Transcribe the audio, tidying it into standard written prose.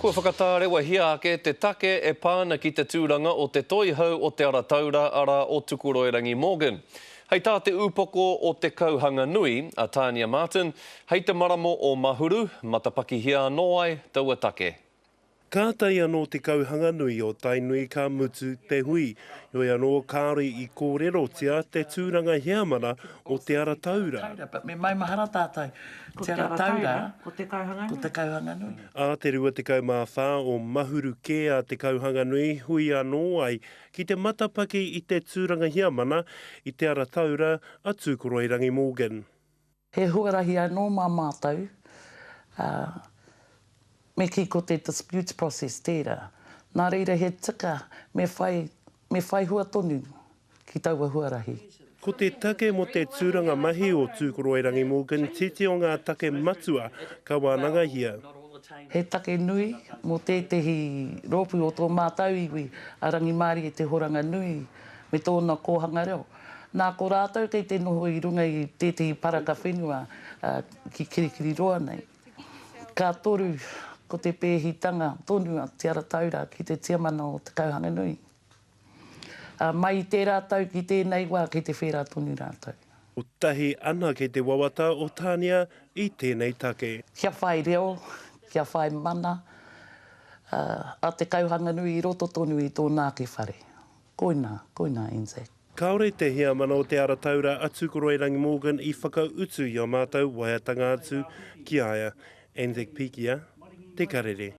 Kua whakatārewahia ake te take e pā ana ki te tūranga o te Toihau o Te Ara Taura, arā, o Tukoroirangi Morgan. Hei tā te ūpoko o Te Kauhanganui, a Tania Martin, hei te marama o Mahuru, matapakihia anō ai taua take. Kātahi anō Te Kauhanganui o Tainui ka mutu te hui. Heoi anō, kāore i kōrerotia te tūranga heamana o Te Ara Taura. Me maumahara tātou, Te Ara Taura, ko Te Kauhanganui. Ā te 24 o Mahuru kē a Te Kauhanganui hui anō ai ki te matapaki i te tūranga heamana i Te Ara Taura a Tūkoroirangi Morgan. He huarahi anō mā mātou, ā, me kī ko te disputes process tērā. Nā reira he tika me whai, me whai hua tonu ki taua huarahi. Ko te take mō te tūranga mahi o Tūkoroirangi Morgan titi o ngā take matua ka wānangahia. He take nui mō tētehi rōpū o tō mātou iwi a Rangimārie Te Horanga Nui me tōna kōhanga reo. Nā, ko rātou kei te noho i runga i tētehi paraka whenua ki Kirikiriroa nei. Ka toru, ko te pēhitanga tonu a Te Arataura ki te tiamana o Te Kauhanganui. Ā, mai i tērā tau ki tēnei wā kei te whērā tonu rātou. Kotahi anake te wawata o Tania i tēnei take. Kia whai reo, kia whai mana a Te Kauhanganui i roto tonu i tōna ake whare. Koinā, koinā NZ. Kāore te heamana o Te Ara Taura a Tukoroirangi Morgan i whakautu i a mātou waeatanga atu ki a ia. Anzac Pikia, Te Karere.